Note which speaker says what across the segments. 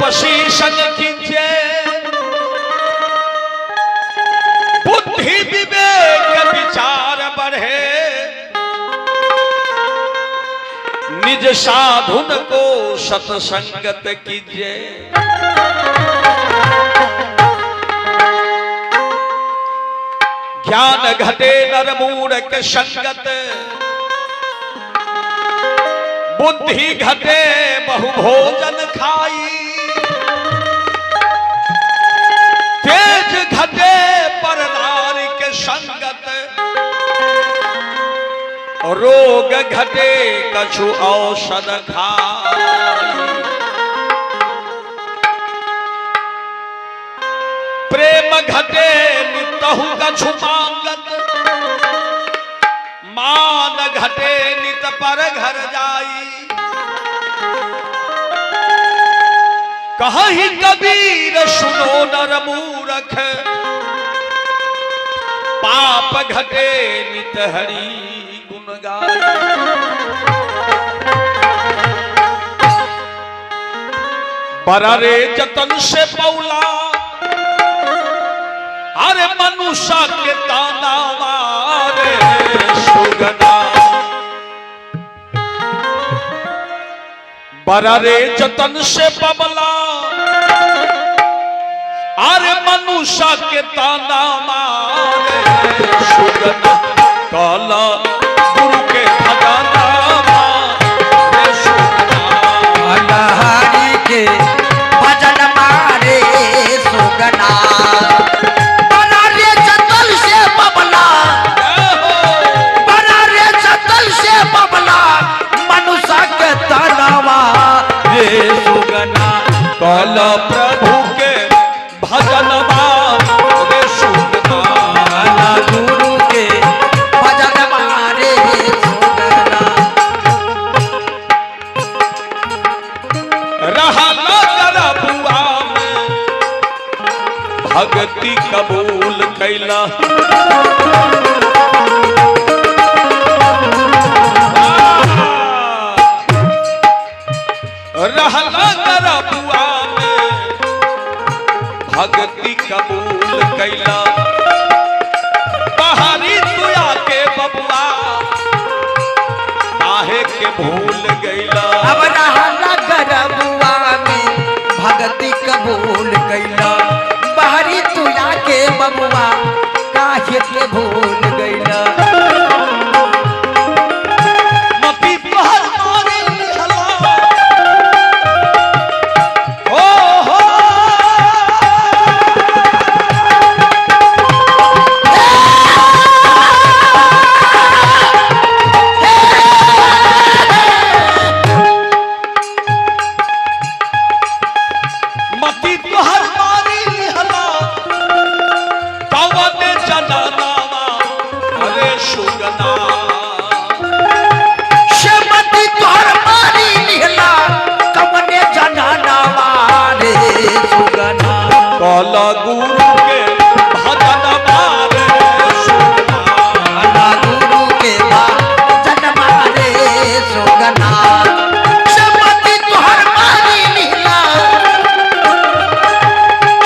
Speaker 1: तपसी संग कीजे, बुद्धि विवेक विचार बढ़े, निज साधुन को सत्संगत कीजे। ज्ञान घटे नर मूर्ख संगत, बुद्धि घटे बहु भोजन खाई, तेज घटे पर नारी के संगत, रोग घटे कछु औषध खाई। प्रेम घटे नितहु कछु मांगत, मान घटे नित पर घर जाई। कहीं कबीर सुनो नर मूरख, पाप घटे नित हरि गुण गाई। बड़ा रे जतन से पौला, अरे मनुष्य के ताना मारे सुगना। बड़ा रे जतन से पबला, अरे मनुष्य के ताना मारे सुगना। काला गुरु के भजना मारे सुगना।
Speaker 2: हरि के भजन मारे सुगना। बड़ा रे जतन से बबला, बड़ा रे जतन से बबला, मनुष्य के तनावा रे सुगना।
Speaker 1: काला प्रभु के भजन मारे सुगना।
Speaker 2: काला गुरु के भजन मारे सुगना।
Speaker 1: रहा नगर बुआ में भक्ति कबूल कैला, रहा नगर बुआ में भक्ति कबूल कैला। बाहरी तुया के बबुआ काहे के भूल गैला।
Speaker 2: अब रहा नगर बुआ में भक्ति कबूल कैला, बाहरी तुया के बबुआ काहे के भूल गैला।
Speaker 1: मती तोहर मारी लिहला, हो हो मती तोहर मारी लिहला, कवन जनानावा अरे सुगना।
Speaker 2: श्रीमती तोहर मारी लिहला, कवने जनानावा रे सुगना।
Speaker 1: काला गुरु के भजन मारे सुगना।
Speaker 2: काला गुरु के भजन मारे सुगना। श्रीमती तोहर मारी लिहला,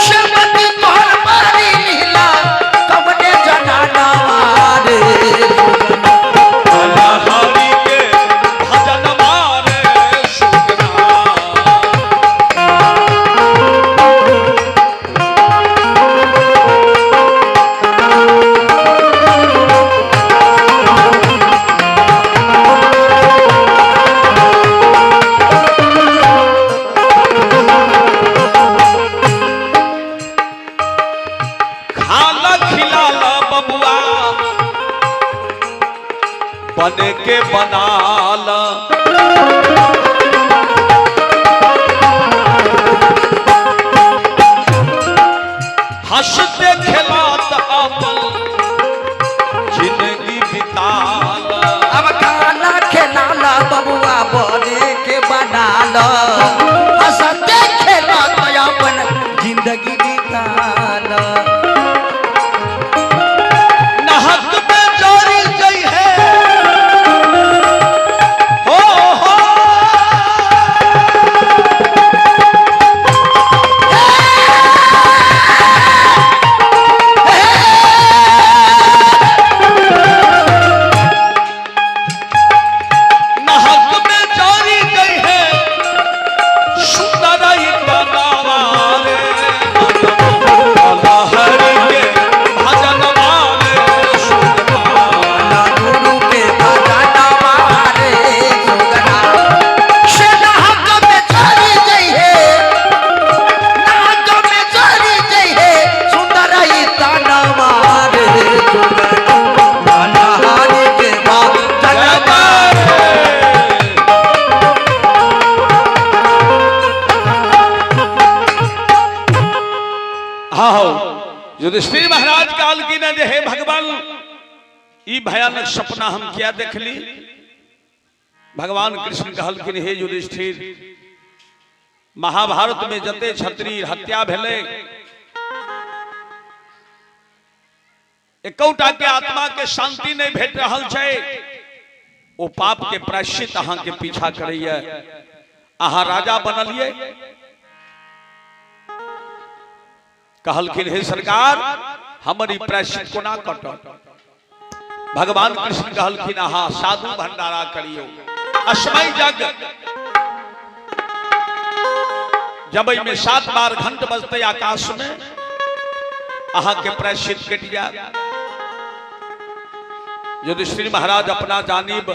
Speaker 2: श्रीमती तोहर मारी लिहला, कवने जनानावा रे सुगना।
Speaker 1: युधिष्ठिर महाराज कहलखिन जे हे भगवान, ई भयानक सपना हम किया देखली? भगवान कृष्ण कहलखिन हे युधिष्ठिर, महाभारत में जते क्षत्रिय हत्या भेलै, एकौटा के आत्मा के शांति नहीं भेट रहल छै। ओ पाप के प्रायश्चित अहां के पीछा करैया। अहां राजा बनलिए। कहलखिन हे सरकार, हमर ई प्रायश्चित कोना कटत? भगवान कृष्ण कहलखिन अहाँ साधु भंडारा करियो, असमय जग जब में 7 बार घंट बजते आकाश में, अहाँ के प्रायश्चित कटि जायत। युधिष्ठिर महाराज अपना जानिब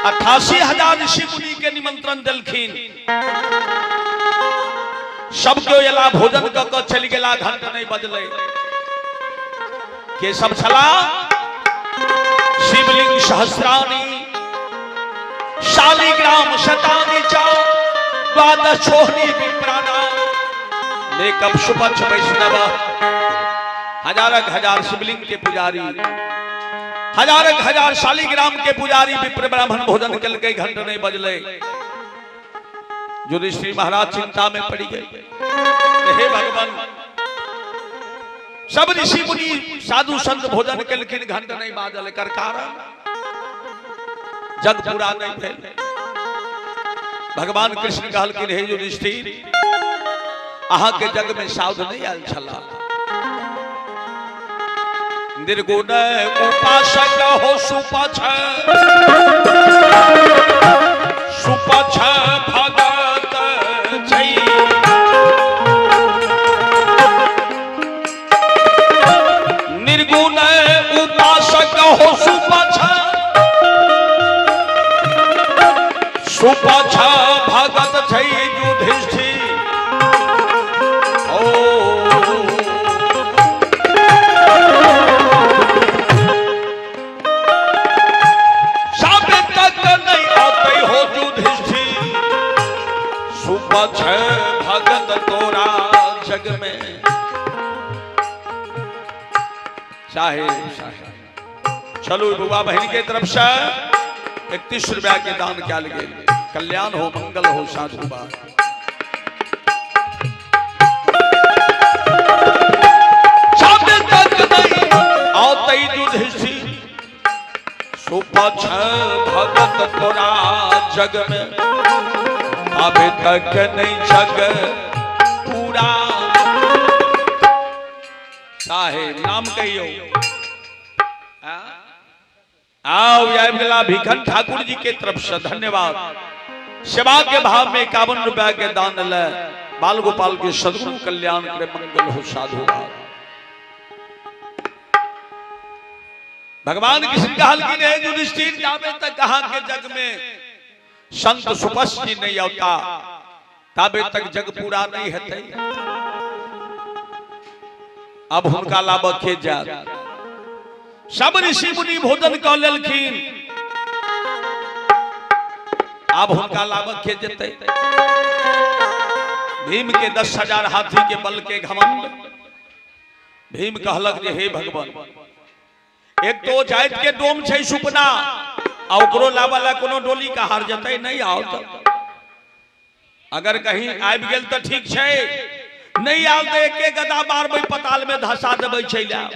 Speaker 1: 88,000 ऋषि मुनि के निमंत्रण दिलखिन। सब केओ एला, भोजन क के चलि गेला, घंट नहीं बजले। के सब छला? शिवलिंग सहस्राणी, शालिग्राम शतानी च, द्वादश छोहनी विप्राणा, मेकअप सुपक्ष वैष्णव। हजारक हजार शिवलिंग के पुजारी, हजारक हजार शालिग्राम के पुजारी विप्र ब्राह्मण भोजन केलकै, घंट नहीं बजले। युधिष्ठिर महाराज चिंता में पड़ी गए। हे भगवान, सब ऋषि मुनि साधु संत भोजन केलखिन, घंट नहीं बाजल, एकर कारण जग पूरा नहीं भेल। भगवान कृष्ण कहलखिन हे युधिष्ठिर, अहाँ के जग में साधु नहीं आयल छला। निर्गुण उपासक हो सुपछ सुपछ भगत छै, निर्गुण उपासक हो सुपछ सुपछ भगत छै युधिष्ठिर। ओ सब तक नहीं आते हो युधिष्ठिर, सुपछ भगत तोरा जग में। साहेब साहेब, चलू बुआ बहन के तरफ से 31 रुपया के दान कयल गेल। कल्याण हो, मंगल हो, साधु बा। सब तक नहीं आते युधिष्ठिर, सुपछ भगत तोरा जग में, अभी तक नहीं जग पूरा। साहेब नाम कहियो। आओ आबि गेला भिखन ठाकुर जी के तरफ से धन्यवाद। सेवा के भाव में 51 रुपया के दान ले बाल गोपाल के सदगुरु कल्याण करे, मंगल हो, साधु। भगवान कृष्ण कहलखिन हे युधिष्ठिर, जाबे तक अहाँ के जग में संत सुपस्थित नहीं आवता, ताबे तक जग पूरा नहीं हेतै। अब हुनका लाबऽ के जात? सब ऋषि मुनि भोजन कऽ लेलखिन, आब हुनका लाबऽ के जेतै? भीम के 10,000 हाथी के बल के घमंड। भीम कहलक जे हे भगवान, एक तो जाइत के डोम छै सुपना, आ ओकरो लाबऽ ला कोनो डोली का हार जेतै नहीं आओ। अगर कहीं आबि गेल तऽ ठीक छै, नहीं आयल तऽ एके गदा मारबै, पताल में धसा देबै चलि आयब।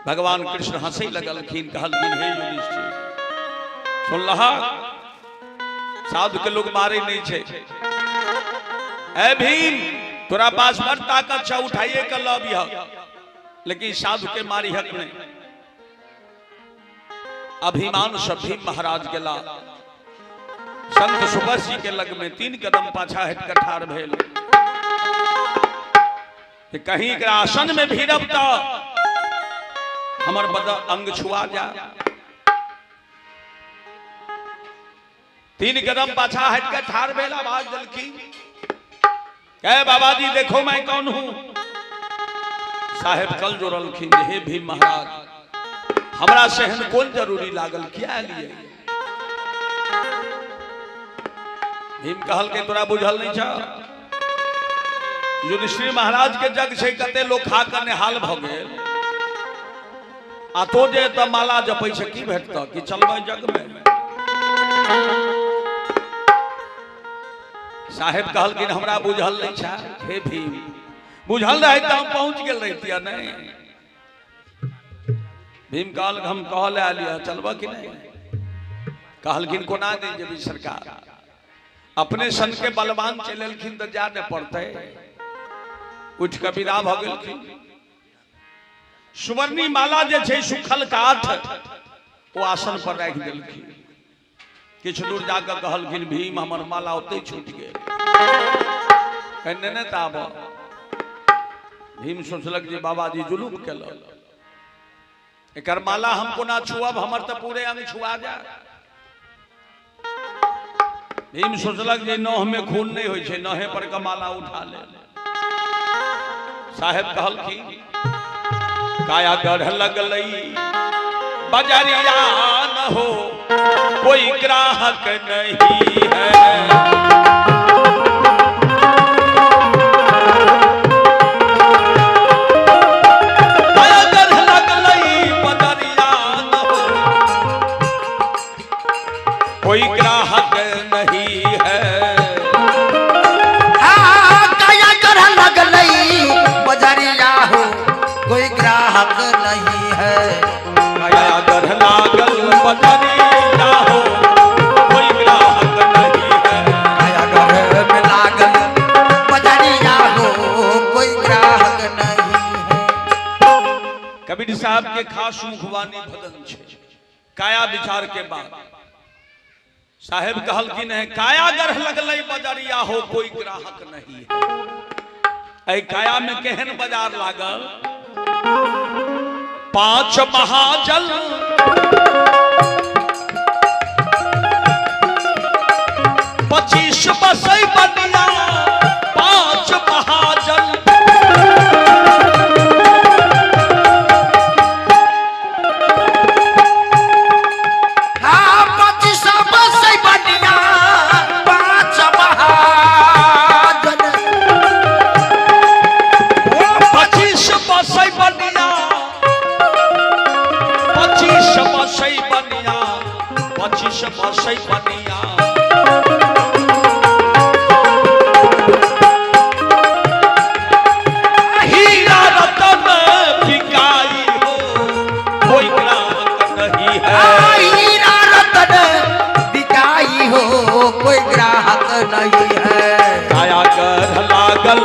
Speaker 1: भगवान कृष्ण हंसे लगलखिन, कहलखिन हे युधिष्ठिर, सुनलह, साधु के लोग मारे नहीं छै। ए भीम, तोरा पास बड़ ताकत छ, उठाइए के लबिह, लेकिन साधु के मारी हक नहीं। अभिमान से भीम महाराज गेला संत सुभाष जी के लग में, 3 कदम पाछा हट के ठाड़ भेल कि कहीं एकरा आसन में भीड़ब त हमर बद अंग छुआ जा। 3 कदम पाछा हट के ठाड़ भेल, आवाज देलखिन, कहे बाबा जी देखो मैं कौन हूं। साहेब कल जोड़लखिन, हे भीम महाराज, हमरा से एहन कोन जरूरी लागल, किया एलियै? भीम कहलकै तोरा बुझल नहीं छ? युधिष्ठिर महाराज के जग छै, कते लोग खा कऽ नेहाल भऽ गेल, आ तो जे एतऽ माला जपै छै की भेटतऽ? कि चलबै जग में? साहेब कहलखिन हमरा बुझल नहीं छा हे भीम, बुझल रहे तऽ हम पहुंच गेल रहितिया। नहीं भीम कहल हम कहल आलिया चलबऽ कि नहीं? कहलखिन कोना नहीं जेबी सरकार, अपने सन के बलवान चलि एलखिन तऽ जा नहि पड़तै। उठि कऽ विदा भऽ गेलखिन। सुवर्णी माला जे छै सुखल काठ ओ आसन पर राखि देलखिन। किछु दूर जाकऽ कहलखिन भीम हमर माला ओतहि छूटि गेल, कहने ने तऽ आबऽ। भीम सोचलक जे बाबाजी जुलूम केलक, एकर माला हम कोना छुअब, हमर तऽ पूरे अंग छुआ जाए। भीम सोचलक जे नह में खून नहीं होइ छै, नहे पर के माला उठा ले। साहेब कहलखिन काया गढ़ लगलई बजरिया न हो कोई ग्राहक नहीं है। काया गढ़ लगलई बजरिया न हो कोई ग्राहक नहीं है।
Speaker 2: काया गढ़ लगलई बजरिया हो कोई ग्राहक नहीं है।
Speaker 1: काया गढ़ लागल बजरिया हो कोई ग्राहक नहीं है।
Speaker 2: काया गढ़ में लागल बजरिया हो कोई ग्राहक नहीं है।
Speaker 1: कबीर साहब के खास मुखवानी भजन छे काया विचार के बाद। साहेब कहलखिन है काया गढ़ लगलई बजरिया हो कोई ग्राहक नहीं है। ऐ काया में केहन बाजार लागल, पांच महाजल 25 बसई बनिया, पांच महाजल
Speaker 2: हाँ, 25 बसई बनिया, पांच महाजन।
Speaker 1: 25 बसई बनिया, 25 बसई बनिया, 25 बसई बनिया। हीरा रतन बिकाई हो कोई ग्राहक नहीं है।
Speaker 2: हीरा रतन बिकाई हो कोई ग्राहक नहीं है।
Speaker 1: काया गढ़ लागल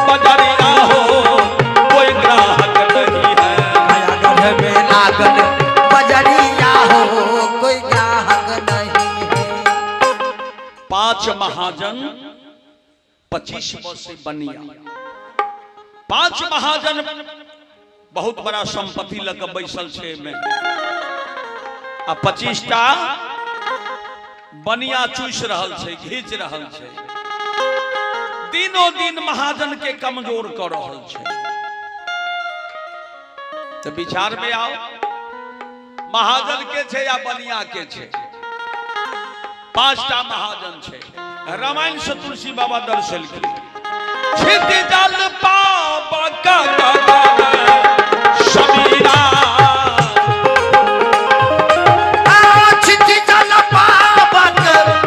Speaker 1: बजरिया हो कोई ग्राहक नहीं है।
Speaker 2: काया गढ़ में लागल बजरिया हो कोई ग्राहक नहीं है।
Speaker 1: पांच महाजन 25 बसे बनिया, पांच महाजन बहुत बड़ा संपत्ति लग बैसल छे में, आ 25टा बनिया चूस रहल छे, घींच रहल छे, दिनों दिन महाजन के कमजोर कर रहल छे। तो विचार में आओ, महाजन के छे या बनिया के छे? 5टा महाजन छे। रामायण से तुलसी बाबा दर्शेलखिन छित जल पाप समीरा,
Speaker 2: छित जल पापक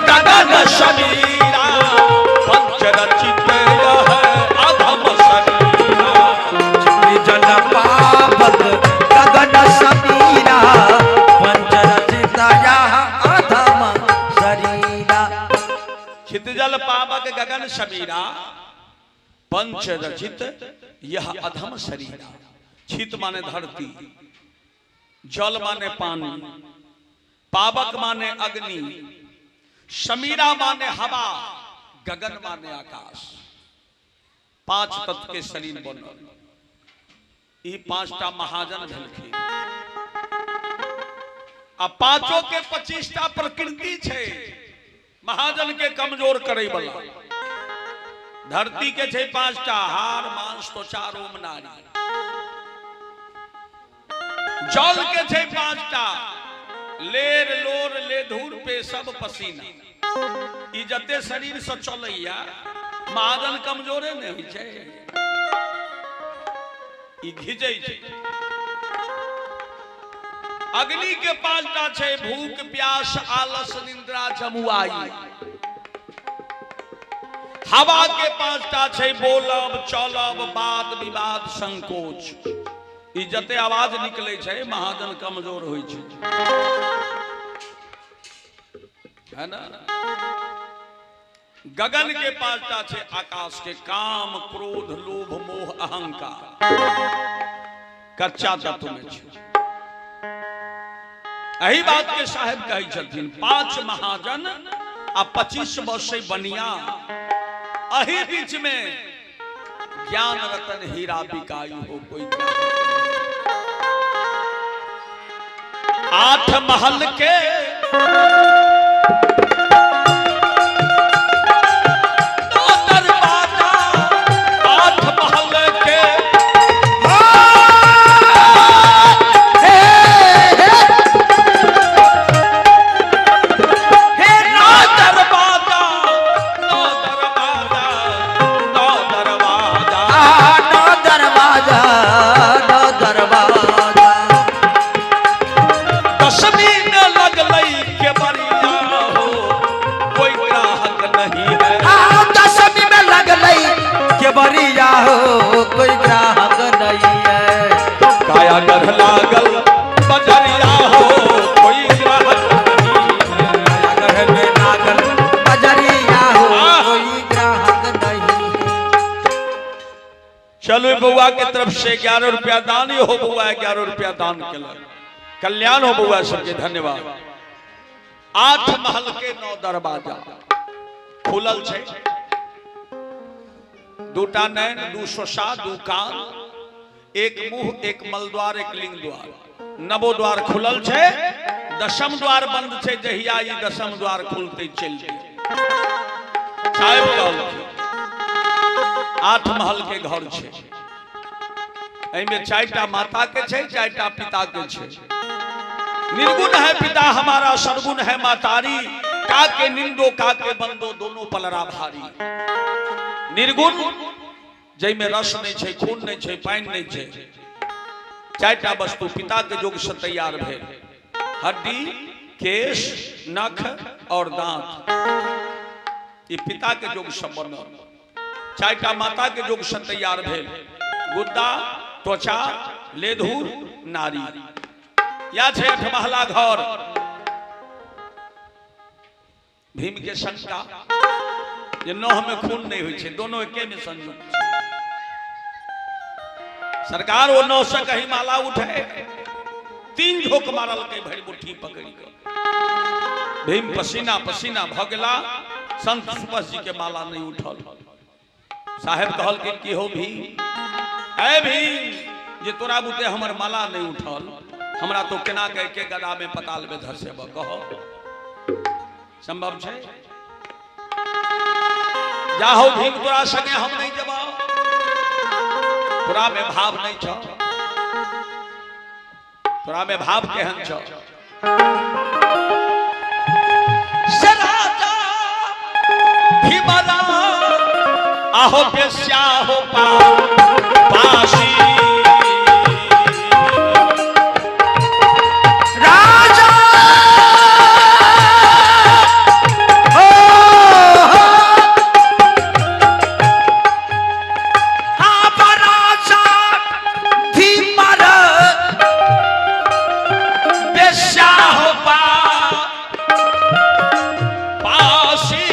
Speaker 1: गगन समीरा, पंच रचित यह अधम समीरा।
Speaker 2: छित जल पापक गगन समीरा, पंच रचित यह अधम शरीरा।
Speaker 1: छित जल पावक गगन समीरा, पंच रचित यह अधम शरीरा। छित माने धरती, जल माने पानी, पावक माने अग्नि, समीरा माने हवा, गगन माने आकाश। 5 तत्व के शरीर बनल। ई 5टा महाजन भेलखिन आ पांचों के 25टा प्रकृति छे महाजन के कमजोर करे वाला। धरती के छे 5टा, हार मांस त्वचा रोम नारी। जल के छे 5टा, लेर लोर लेधूर पे सब पसीना। ई जते शरीर से चलैया महाजन कमजोरे नहि होइ छै, ई घिचै छै। अग्नि के 5टा छै, भूख प्यास आलस निद्रा जमुआई। हवा के 5टा छै, बोलब चलब वाद विवाद संकोच। ई जते आवाज निकले छै महाजन कमजोर होइ छै, है ना? गगन के 5टा छै, आकाश के, काम क्रोध लोभ मोह अहंकार, कच्चा तत्व में छै। एही बात के साहेब कहै छथिन, 5 महाजन आ 25 वर्ष बनिया, एही बीच में ज्ञान रतन हीरा बिकाई हो कोई ज्ञान। 8 महल के 9 दरवाजा, 8 महल के 9 दरवाजा, 9 दरवाजा, 9 दरवाजा,
Speaker 2: 9 दरवाजा, 9 दरवाजा।
Speaker 1: दसवीं में लगलई के बरिया हो कोई ग्राहक नहीं है।
Speaker 2: दसवीं में लगलई के बरिया हो कोई ग्राहक नहीं है।
Speaker 1: काया गढ़ लागल बजरिया हो कोई ग्राहक नहीं है।
Speaker 2: गढ़ में लागल बजरिया हो कोई ग्राहक नहीं है।
Speaker 1: चलो बउआ के तरफ से 11 रुपया दान हो, बउआ 11 रुपया दान केलक, कल्याण हो बउआ सबके, धन्यवाद। 8 महल के 9 दरवाजा खुलल छै, 2टा नैन, 2 शोषा, 2 कान, 1 मुंह, 1 मलद्वार, 1 लिंग द्वार, 9 द्वार खुलल छै, 10म द्वार बंद छै। जहिया ई 10म द्वार खुलते चलि जेतै। साहेब कहलखिन 8 महल के घर छै, एहिमे 4टा माता के छै, 4टा पिता के छै। निर्गुण है पिता हमारा, सरगुण है मातारी, का के निंदो का के बंदो दोनों पलरा भारी। निर्गुण जैमे रस नहीं छै, खून नहीं छै, पानि नहीं छै, 4टा वस्तु पिता के योग से तैयार भेल, हड्डी केश नख और दांत, ये पिता के योग से बनल। 4टा माता के योग से तैयार भेल, गुद्दा त्वचा लेधुर नारी। या छै 8 महला घर। भीम के शंका जे नह में खून नहीं होइ छै, दोनों एके में संयुक्त छै। सरकार वो नौ से कहीं माला उठे, 3 झोंक मारल के भरि मुट्ठी पकड़ के भीम पसीना पसीना भ गेला। संत सुबस जी के माला नहीं उठल। साहेब कहलखिन कि हो भीम, ऐ भीम, जे तोरा बुते हमर माला नहीं उठल, हमरा तो केना के एके गदा में पताल में धसेब, कह संभव छै? जाहो भीम, तोरा संगे हम नहीं जब, तोरा में भाव नहीं छ, तोरा में भाव केहन छ? से राजा भीमरा आहो बेस्या हो पासी,
Speaker 2: राजा हो, हाँ, राजा भीमर
Speaker 1: बेस्या हो पासी।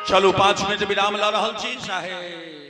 Speaker 1: चलू 5 मिनट विराम ल रहल छी साहेब।